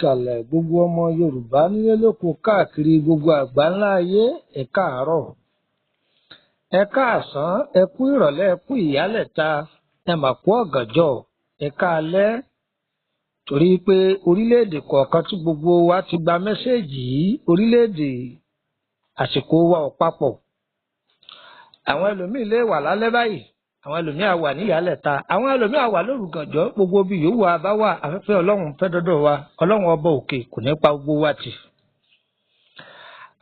Ìkàlẹ̀ gbogbo ọmọ Yorùbá nílé lóko káàkiri gbogbo àgbáńlá ayé, ẹ káàárọ̀, ẹ káàsán, ẹ kú ìrọ̀lẹ́, ẹ kú ìyálẹ̀ta, ẹ mà kú ọ̀gànjọ́, ẹ káalẹ́. Torí pé orílẹ̀-èdè kọ̀ọ̀kan tí gbogbo wa ti gba mẹ́sẹ̀gì yìí, orílẹ̀-èdè àsìkò wa ò papọ̀. Àwọn ẹlòmíì lè wà lálẹ́ báyìí, àwọn ẹlòmíì á wà níyàlẹ̀ta, àwọn ẹlòmíì á wà lórúgànjọ́. Gbogbo bí yòówù a bá wà, afẹ́fẹ́ Ọlọ́run fẹ́ dọ́dọ̀ wa, Ọlọ́run ọba òkè kò ní pa gbogbo wa tì.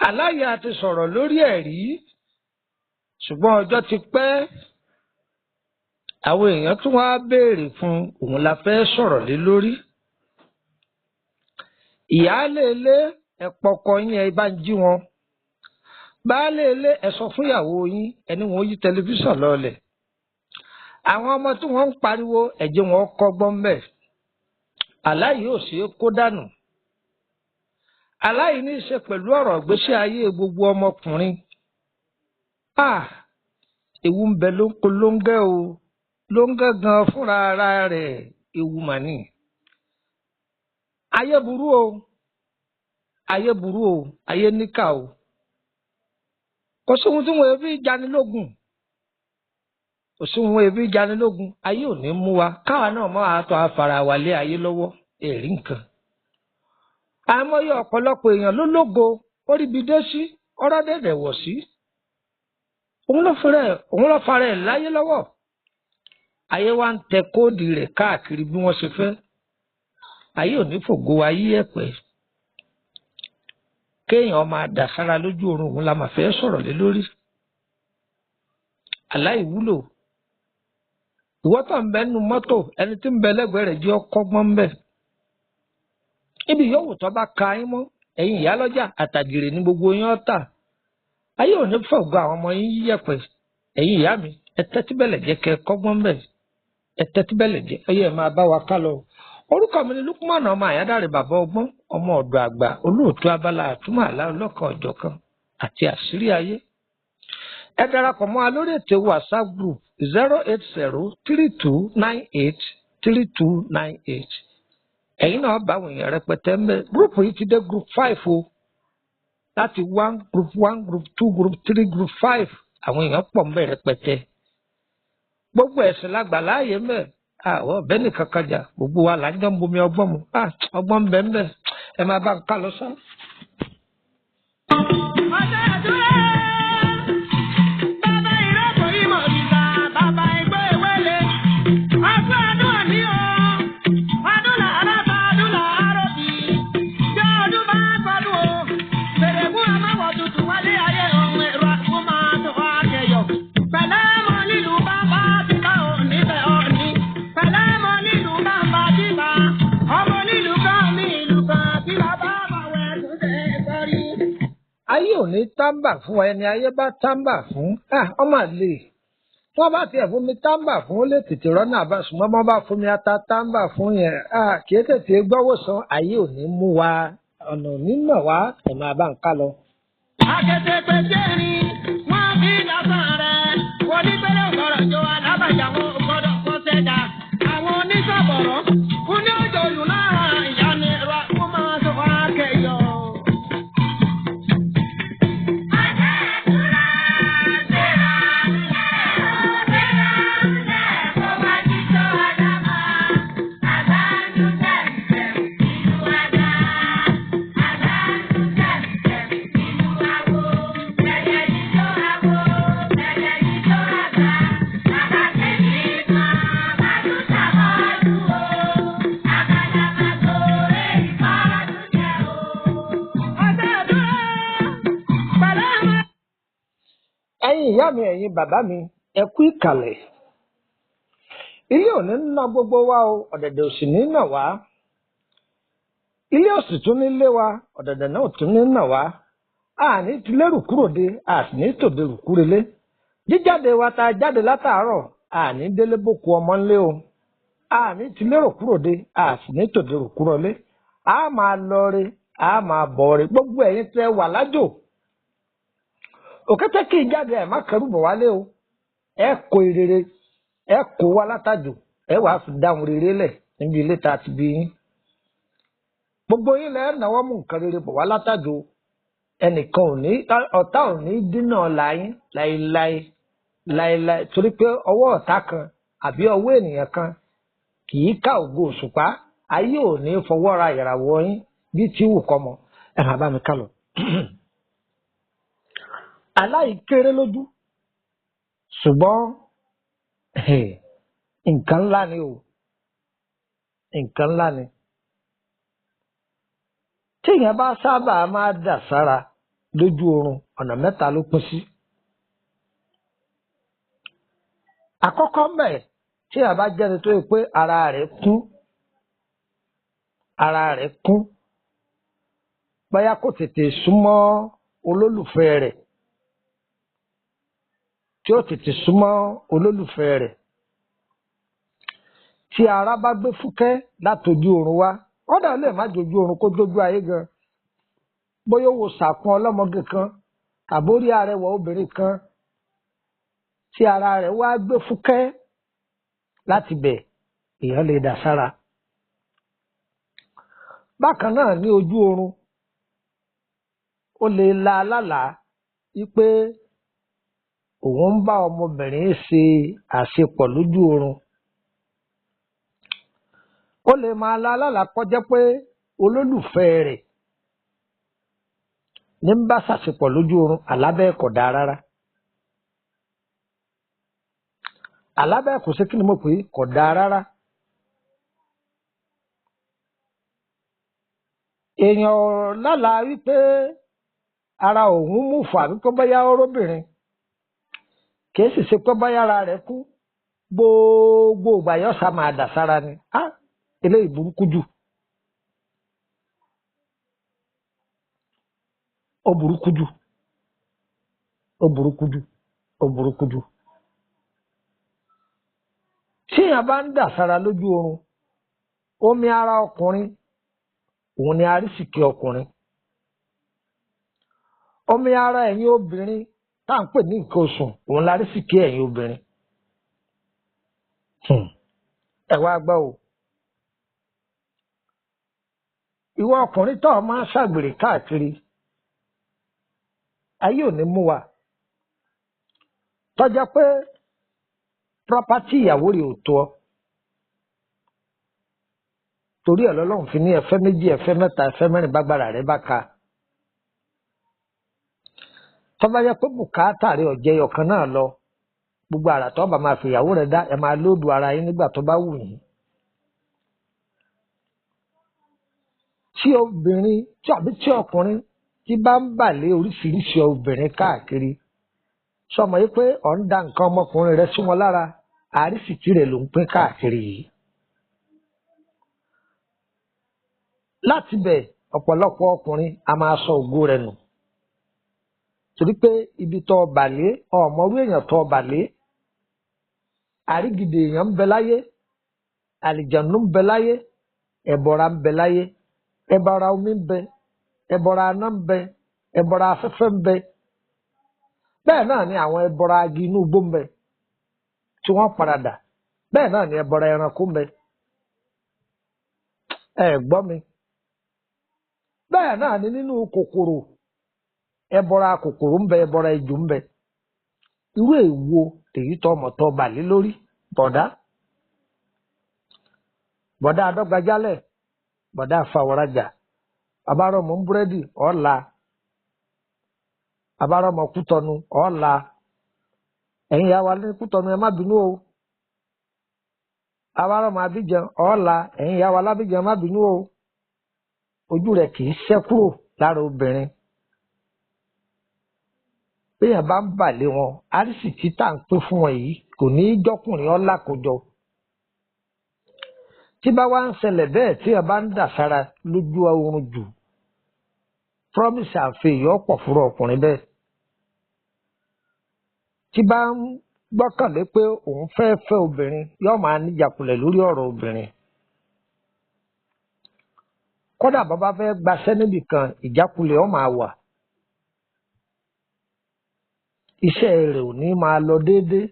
Aláya ti sọ̀rọ̀ lórí ẹ̀rí, ṣùgbọ́n ọjọ́ ti pẹ́, àwọn èèyàn tún wá béèrè fún òun la fẹ́ sọ̀rọ̀ lé lórí. Ìyáálé ilé, ẹ pọkọ yín, ẹ bá ń jí wọn. Baálé ilé, ẹ sọ fún ìyàwó yín, ẹni wọn ó yí tẹlifíṣàn lọlẹ̀. Àwọn ọmọ tí wọ́n ń pariwo, ẹ̀jẹ̀ wọn kọ́gbọ́n mbẹ̀. Àlá yìí ò ṣeé kó dànù. Àlá yìí ní í ṣe pẹ̀lú ọ̀rọ̀ ìgbésí ayé gbogbo ọmọkùnrin. Ewu ń bẹ lóko lóńgẹ́ o, lóńgẹ́ gan fúnra ara rẹ̀ ewu mà ní. Ayé burú o, ayé burú o, ayé níkà o. Kò sí ohun tí wọn fi janilógun, kò sí ohun ebi janilógun. Ayé ò ní mú wa, káwa náà máa tọ́ afara wa lé ayé lọ́wọ́, èrí nǹkan. Àìmọye ọ̀pọ̀lọpọ̀ èèyàn ló lógo, ó ríbi dé sí, ọ̀rọ̀ dẹ̀dẹ̀ wọ̀ sí. Òun ló fara ẹ̀ láyé lọ́wọ́. Ayé wa ń tẹ kóòdì rẹ̀ káàkiri bí wọ́n ṣe fẹ́. Ayé ò ní fògo ayé ẹ̀pẹ́. Kéèyàn máa dà sára lójú oorun, òun la máa fẹ́ sọ̀rọ̀ lé lórí. Aláìwúlò. Ìwọ tó ń bẹ nínú mọ́tò, ẹni tí ń bẹ lẹ́gbẹ̀ẹ́ rẹ̀ jẹ́ ọkọ́gbọ́n ń bẹ̀. Ibi yòówù tó bá ka yín mọ́, ẹ̀yin ìyálọ́jà àtàjèrè ní gbogbo yín ọ̀tà. Ayé ò ní fọ̀gbọ́ àwọn ọmọ yín yíyẹ̀pẹ̀. Ẹ̀yin ìyá mi, ẹ tẹ́tí bẹ̀lẹ̀ jẹ́ kẹ́ kọ́gbọ́n ń bẹ̀. Ẹ tẹ́tí bẹ̀lẹ̀ jẹ́, ọyẹ́ ẹ máa bá wa ká lọ. Orúkọ mi ni Lukman ọmọ Àyádáre, bàbá ọgbọ́n, ọmọ ọ̀dọ̀ àgbà, olóòtú abala àtúmọ̀ àlá ọlọ́kan ọ̀jọ̀kan àti àṣírí ayé. Ẹ darapọ̀ mọ́ wa lórí ètò WhatsApp group 08032983298. Ẹ̀yin náà bá àwọn èèyàn rẹpẹtẹ ń bẹ. Gúrùpù yìí ti dé group 5 o. Láti 1 group 1 group 2 group 3 group 5, àwọn èèyàn pọ̀ ń bẹ rẹpẹtẹ. Gbogbo ẹ̀sìn lágbà láàyè mẹ́. Àwọn ọ̀bẹ nìkan kan jà, gbogbo wa là ń jọ ń bomi ọgbọ́n mu. Ọgbọ́n ń bẹ ń bẹ. Ẹ máa bá ń ká lọ sá. Ayé ò ní tábà fún ẹni ayé bá tábà fún, ọmọ àlè. Wọ́n bá tiẹ̀ fún mi tábà fún, ó lè tètè rọ́nà àbá, ṣùgbọ́n wọ́n bá fún mi ata tábà fún yẹn, kì í tètè gbọ́wọ́ san. Ayé ò ní mú wa, ọ̀nà ò ní nà wá, ẹ̀ máa bá ń ká lọ. Akẹ́tẹ̀pẹ̀jẹ́ ni wọ́n fi lásán rẹ̀, wọ́n ní pẹ́lẹ́ ògbọ́dọ̀ jọ alábàjá wọn ògbọ́dọ̀ kọ́ sẹ́dá. Àwọn oníṣàbọ̀rọ̀ fún ní òjò ìlú náà ìyá ni ẹ̀rọ kó máa sọ akẹ́yọ̀. Ẹ̀yin ìyá mi, ẹ̀yin bàbá mi, ẹ kú ìkàlẹ̀. Ilé ò ní ná gbogbo wa o, ọ̀dẹ̀dẹ̀ ò sì ní nà wá. Ilé ò sì tún ní lé wa, ọ̀dẹ̀dẹ̀ náà ò tún ní nà wá. A ní ti lérù kúrò dé, a sì ní tòde rù kúrelé. Jíjáde wa ta jáde látàárọ̀, a ní délé bókun ọmọ ńlé o. A ní ti lérò kúrò dé, a sì ní tòde rù kúrọlé. A máa lọ re, a máa bọ̀ re. Gbogbo ẹ̀yin tẹ́ wà lájò, òkété kì í jáde, ẹ má kẹrù bọ̀ wálé o. Ẹ kó ìrere, ẹ kó wá látàjò, ẹ wàá fi dáhùn rere lẹ̀ níbi ilé tá a ti bí yín. Gbogbo yín lẹ náwó mú nǹkan rere bọ̀ wá látàjò. Ẹnìkan ò ní, ọ̀tá ò ní dínà ọ̀la yín láéláé láéláé, torí pé ọwọ́ ọ̀tá kan àbí ọwọ́ ènìyàn kan kì í ká ògo òṣùpá. Ayé ò ní fọwọ́ ra ìràwọ̀ yín bí tí wù kọ́mọ. Ẹ máa bá mi ká lọ. Aláìkéré lójú, ṣùgbọ́n nǹkan ńlá ni o, nǹkan ńlá ni. Téèyàn bá sábà máa dà sára lójú oorun, ọ̀nà mẹ́ta ló pín sí. Àkọ́kọ́ mbẹ̀, téèyàn bá jẹ́ni tó yẹ pé ara rẹ̀ kún, ara rẹ̀ kún, bóyá kò tètè súnmọ́ olólùfẹ́ rẹ̀, tí ó tètè súnmọ́ olólùfẹ́ rẹ̀, tí ara bá gbé fúkẹ́ látojú oorun wá, kódà lè má jojú oorun kó jójú ayé gan, bóyá ó wo sàkún ọlọ́mọge kan tàbórí arẹwà obìnrin kan, tí ara rẹ̀ wá gbé fúkẹ́ láti bẹ̀, èèyàn lè dà sára. Bákan náà ní ojú oorun, ó lè la alálàá wípé òun ń bá ọmọbìnrin ṣe àṣepọ̀ lójú oorun. Ó lè máa la alálàá kọjá pé olólùfẹ́ rẹ̀ ní ń bá ṣàṣepọ̀ lójú oorun. Àlábẹ́ kò dáa rárá. Àlábẹ́ kò sí, kí ni mo pè é, kò dáa rárá. Èèyàn lálàá wípé ara òun mú fún, àbí pé bóyá ọ̀rọ̀bìnrin, kìí sì ṣe pé bóyá ara rẹ̀ kú, gbogbo ìgbà yóò sá máa dà sára ni. Á eléyìí burúkú jù, ó burúkú jù, ó burúkú jù, ó burúkú jù. Tíyàn bá ń dà sára lójú oorun, omi ara ọkùnrin òun ni arísìkí ọkùnrin. Omi ara ẹ̀yin obìnrin tá à ń pè ní nǹkan oṣù, òun lárísìkí ẹ̀yin obìnrin. Ẹ wá gbọ́ o. Ìwọ ọkùnrin tó máa ń ṣàgbèrè káàkiri, ayé ò ní mú wa. Tọ́jà pé property ìyàwó rẹ̀ ò tó ọ. Torí ẹ̀ lọ́lọ́run fi ní ẹ̀fẹ́ méjì, ẹ̀fẹ́ mẹ́ta, ẹ̀fẹ́ mẹ́rin bágbára rẹ̀ bá ka. Tó bá yẹ pé bùkátà rẹ̀ ọ̀jẹ̀ ọ̀kan náà lọ, gbogbo àrà tó bá máa fi ìyàwó rẹ̀ dá, ẹ máa lóòdù ara yín nígbà tó bá wù yín. Tí obìnrin tí àbí tí ọkùnrin tí bá ń bà lé oríṣiríṣi obìnrin káàkiri, sọmọ yìí pé ọ̀ ń da nǹkan ọmọkùnrin rẹ̀ sí wọn lára, àrísìkí rẹ̀ ló ń pín káàkiri yìí. Láti bẹ̀, ọ̀pọ̀lọpọ̀ ọkùnrin a máa sọ ògo rẹ̀ nù. Torí pé ibi tó bà lé, ọ̀mọ̀rú èèyàn tó bà lé, àrígidì èèyàn ń bẹ láyé, àlìjànú ń bẹ láyé, ẹ̀bọ̀ra ń bẹ láyé, ẹ̀bọ̀ra omi ń bẹ, ẹ̀bọ̀ra aná ń bẹ, ẹ̀bọ̀ra afẹ́fẹ́ ń bẹ. Bẹ́ẹ̀ náà ni àwọn ẹ̀bọ̀ra agi inú igbó ń bẹ tí wọ́n paradà. Bẹ́ẹ̀ náà ni ẹ̀bọ̀ra ẹranko ń bẹ. Ẹ gbọ́ mi. Bẹ́ẹ̀ náà ni nínú kòkòrò, ẹbọra kòkòrò ń bẹ, ẹbọra ejò ń bẹ. Irú èwo èyí tó ọmọ tó bà lé lórí? Bọ̀dá bọ̀dá adọ́gbajálẹ̀, bọ̀dá afàwọ̀rajà, abárọ̀mọ ń búrẹ́dì ọ̀la, abárọ̀mọ kútọ̀nù ọ̀la. Ẹ̀yin ìyá wa ní kútọ̀nù, ẹ má bínú o. Abárọ̀mọ Abíjan ọ̀la, ẹ̀yin ìyá wa lábíjan, má bínú o. Ojú rẹ̀ kì í ṣẹ́ kúrò lára obìnrin. Béèyàn bá ń bà lé wọn, àrísìkí tá à ń pín fún wọn yìí kò ní í jọkùnrin ọlá kójọ. Tí bá wá ń ṣẹlẹ̀ bẹ́ẹ̀, tí ẹ bá ń dà sára lójú oorun jù, promise àfihàn ọ̀pọ̀ fúnra ọkùnrin bẹ́ẹ̀. Tí bá ń gbọ́kànlé pé òun fẹ́ fẹ́ obìnrin, yóò máa níjàkulẹ̀ lórí ọ̀rọ̀ obìnrin. Kódà bàbá fẹ́ gbaṣẹ́ níbì kan, ìjákulẹ̀ ó máa wà. Iṣẹ́ rẹ̀ ò ní máa lọ déédéé,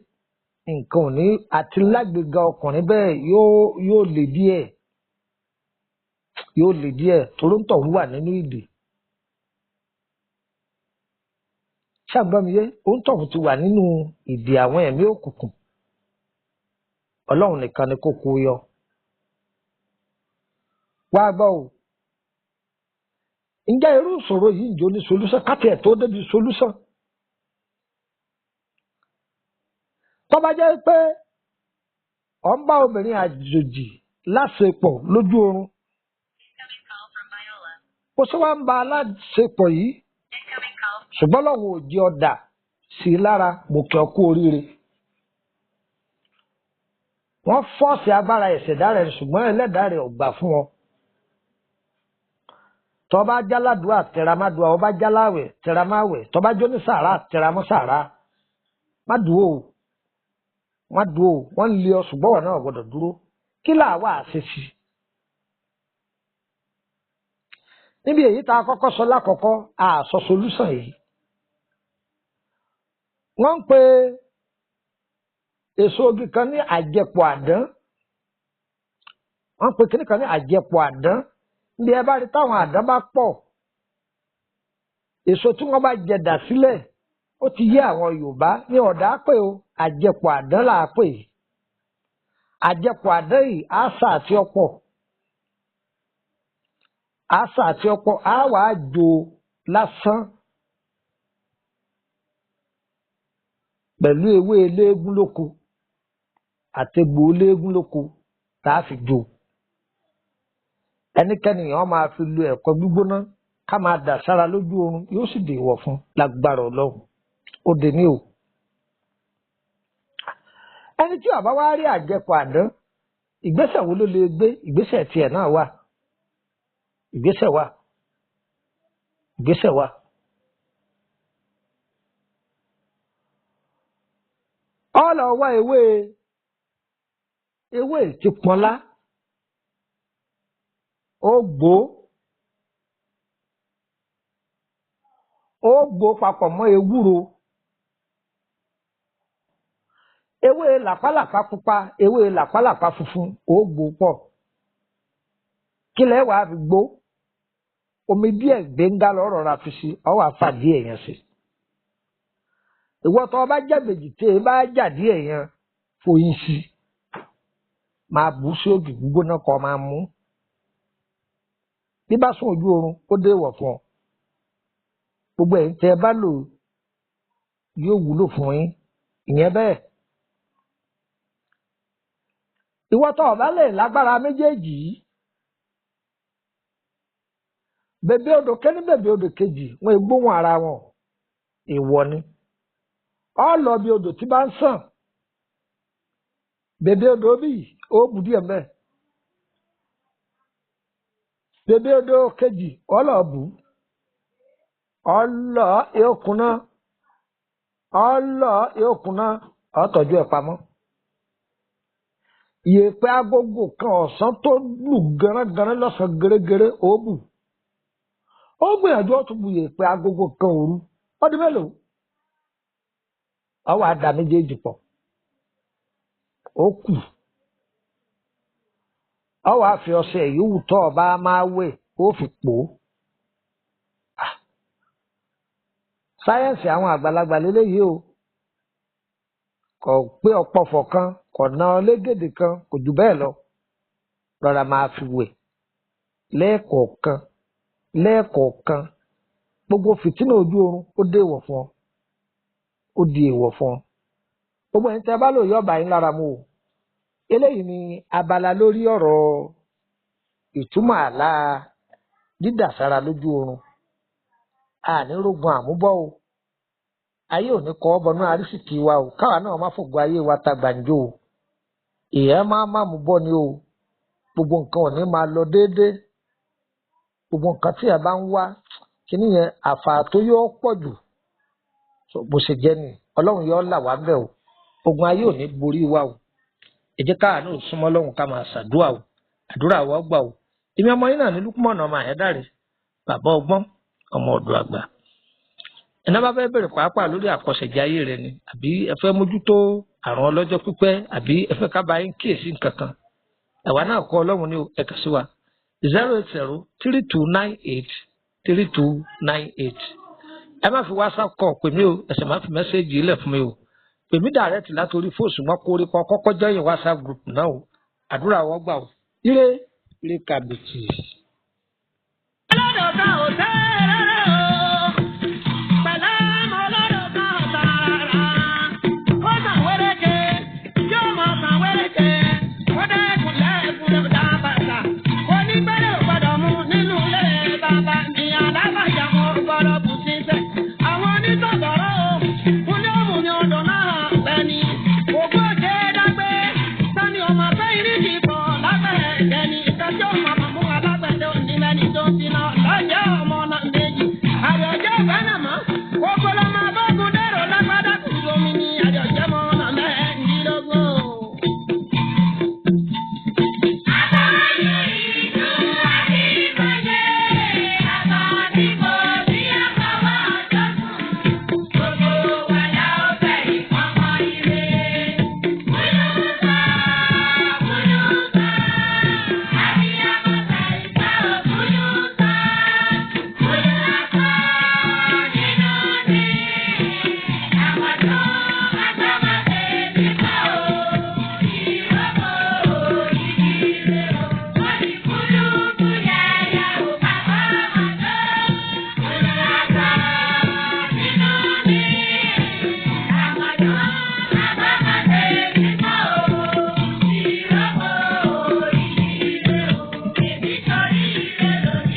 nǹkan ò ní àti lágbèéga ọkùnrin bẹ́ẹ̀ yóò le díẹ̀. Yóò lè díẹ̀ toróńtọ̀ ń wà nínú ìdè. Ṣàgbọ́miyé òǹtọ̀hún ti wà nínú ìdè àwọn ẹ̀mí òkùnkùn. Ọlọ́run nìkan ni kó kó yọ. Wá gbọ́ o, ǹjẹ́ irú ìṣòro yìí ń jó ní solúsàn káti ẹ̀ tó débi solúsàn? Tó bá jẹ́ pé ọ̀ ń bá obìnrin àjòjì láṣepọ̀ lójú oorun, kó sì wá ń ba aláṣepọ̀ yìí, ṣùgbọ́n lọ́wọ́ ò jẹ́ ọ̀dà sí i lára, mo kí ọ kú oríire. Wọ́n fọ́ọ̀sì agbára ìṣẹ̀dá rẹ̀, ṣùgbọ́n ẹlẹ́dàá rẹ̀ ò gbà fún ọ. Tó bá jáládùá tẹramádùá, ó bá jáláwẹ̀ tẹramáwẹ̀, tó bá jóní sàrà tẹramọ́ sàrà. Má dúró o, má dúró o, wọ́n lé ọ ṣùgbọ́n wọn náà gbọ́dọ̀ dúró. Kí làwa àṣẹ sí i? Níbi èyí tá a kọ́kọ́ sọ lákọ̀ọ́kọ́, a sọ solúsàn yìí. Wọ́n ń pe èso ogi kan ní àjẹpọ̀ àdán. Wọ́n ń pe kíní kan ní àjẹpọ̀ àdán. Níbi ẹ bá rí táwọn àdán bá pọ̀, èso tí wọ́n bá jẹ dà sílẹ̀, ó ti yé àwọn Yorùbá ní ọ̀dà pé o, àjẹpọ̀ àdán là á pè. Àjẹpọ̀ àdán yìí á sà àti ọ̀pọ̀. Á sà àti ọ̀pọ̀, á wàá jò lásán pẹ̀lú ewé eléégún lóko àtegbò eléégún lóko tá a fi jò. Ẹnikẹ́ni yẹn máa fi lo ẹ̀kọ́ gbígbóná ká máa dà sára lójú oorun, yóò sì dèwọ̀ fún lágbára Ọlọ́run. Ó dé ní o. Ẹni tí bàbá wa rí àjẹpọ̀ àdán, ìgbésẹ̀ wo ló lè gbé? Ìgbésẹ̀ tiẹ̀ náà wà. Ìgbésẹ̀ wà. Ìgbésẹ̀ wà. Ọ lọ wá ewé ewé tí pọnlá, ó gbó, ó gbó papọ̀ mọ́ ewúro, ewé làpálàpá pupa, ewé làpálàpá funfun, ó gbó pọ̀. Kí lẹ́ wàá fi gbó? Omi díẹ̀ gbẹ̀ngà lọ́rọ̀ ra fi sí, ọ wàá fà díẹ̀ yẹn sí. Ìwọ tó o bá jẹ́ méjì tí e bá jà díẹ̀ yẹn, foyín sí, máa bù sí ògì gbígbóná kó máa mú. Bí bá sùn ojú oorun, ó dé ìwọ̀ fún ọ. Gbogbo ẹ̀yin tẹ́ ẹ bá lò yóò wúlò fún yín. Ìyẹn bẹ́ẹ̀. Ìwọ tó o bá lè lágbára méjèèjì yìí, bèbè odò kéní bèbè odò kejì, wọn gbóhùn ara wọn, ìwọ ni. Ọ lọ bí odò tí bá ń sàn, bèbè odò bí ó bù díẹ̀ mẹ́. Bèbè odò kejì ọ lọ bù, ọ lọ yóò kuná, ọ lọ yóò kuná, ọ tọ́jú ẹ̀ pamọ́. Ìyèpẹ̀ agogo kan ọ̀sán tó lù gánran lọ́sàn-án gẹ́rẹ́gẹ́rẹ́ ó bù. Ó gbìyànjú ó tún bu ìyèpẹ̀ agogo kan òru. Ó di mélòó? Ọ wàá da méjèèjì pọ̀. Ó kù. Ọ wàá fi ọṣẹ yòówù tó o bá máa wẹ̀ ó fi pò ó. Sáyẹ́ǹsì àwọn àgbàlagbà lélẹ́yìí o. Kò pé ọ̀pọ̀fọ̀ kan, kò ná ọ légèdè kan, kò jù bẹ́ẹ̀ lọ. Rọra máa fi wẹ̀ lẹ́ẹ̀kọ̀ọ̀kan lẹ́ẹ̀kọ̀ọ̀kan. Gbogbo fìtínà ojú oorun ó dé ìwọ̀ fún ọ. Ó di èèwọ̀ fún ọ. Gbogbo ẹ̀yin tẹ́ bá lò yóò bá yín lára mu o. Eléyìí ni abala lórí ọ̀rọ̀ ìtumọ̀ àlá dídàsára lójú oorun. Àní rógun àmúbọ́ o. Ayé ò ní kọ́ ọ́ bọnú àrísìkí wa o. Káwa náà má fògo ayé wa ta gbàǹjo o. Èèyàn máa má mú bọ́ ni o. Gbogbo nǹkan ò ní máa lọ déédéé. Gbogbo nǹkan tí ẹ bá ń wá, kíní yẹn àfà tó yóò pọ̀ jù. Bó ṣe jẹ́ ni Ọlọ́run yóò là wá bẹ́ẹ̀ o. Ogun ayé ò ní borí wa o. Ẹ jẹ́ káwa náà súnmọ́ Ọlọ́run ká máa ṣàdúrà o. Àdúrà wa gbà o. Èmi ọmọ yín náà ní Lúkúmọ̀nà ọmọ Àyádáre, bàbá ọgbọ́n, ọmọ ọ̀dọ̀ àgbà. Ẹ̀ná bá fẹ́ bẹ̀rẹ̀ pàápàá lórí àkọsẹ̀jayé rẹ ni, àbí ẹ fẹ́ mójútó àrùn ọlọ́jọ́ pípẹ́, àbí ẹ fẹ́ ká bá yín kíyèsí nǹkan kan. Àwa náà kọ́ Ọlọ́run ní o, ẹ kàn sí wa. 08032983298. Ẹ má fi WhatsApp call pè mí o, ẹ sì má fi message ilẹ̀ fún mi o. Pè mí direct látòrí fóònù, wọn kórè kọ kọ́kọ́ join WhatsApp group náà o. Àdúrà wọ́n gbà o. Ire ire kàbìtì. Aládọ̀ọ́ta.